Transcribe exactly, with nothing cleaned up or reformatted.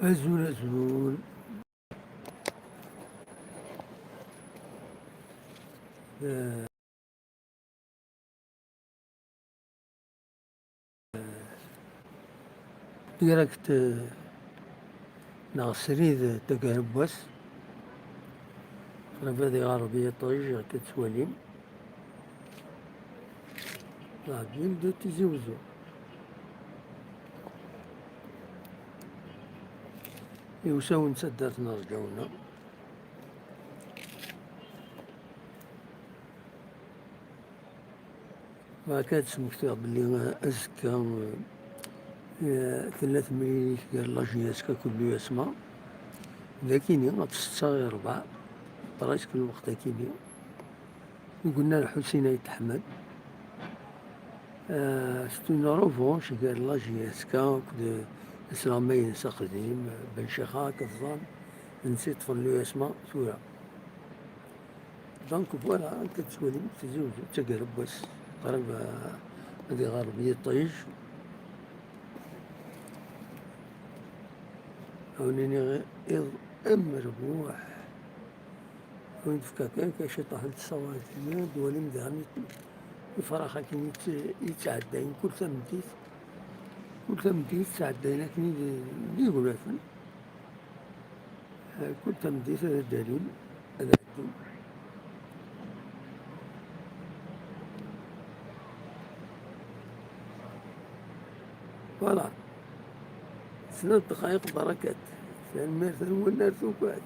Azul, azul. Eh, Direct, eh, neɣ srid taggara n wass. Qrib ad iɣerreb yiṭij, akka tettwalim. La ville de Tizi Ouzou. Iwsawen n taddart n Rǧawna. Bɣiɣ ad smektiɣ belli, eh, azekka, eh, tella temlilit gar la J S K akked l'U S M A. D akini, ɣef ssetta i rrbeɛ, presque lweqt akini. I yenna Lḥusin Ayt Ḥmed. Eh, c'est une revanche gar la J S K akked asleɣmay-nnes aqdim, Ben Chixa, akken teẓram, netta yeṭṭfen l'U S M A tura. Donc voilà, akka tettwalim Tizi Ouzou d taggara n wass, qrib, eh, ad iɣerreb yiṭij. Ad wen-iniɣ iḍ amerbuḥ. Ad wen-d-fkeɣ kan, kan ciṭṭaḥ n tṣawat-nni, ad twalim daɣen ifrax akken yett-, yettɛeddayen kul tameddit, kul tameddit ttɛeddayen akken d, d igulafen. Kul tameddit ad d-alin, ad ɛeddin. Voilà. Snat ddqayeq barakat. Tanemmirt-nwen ar tugad.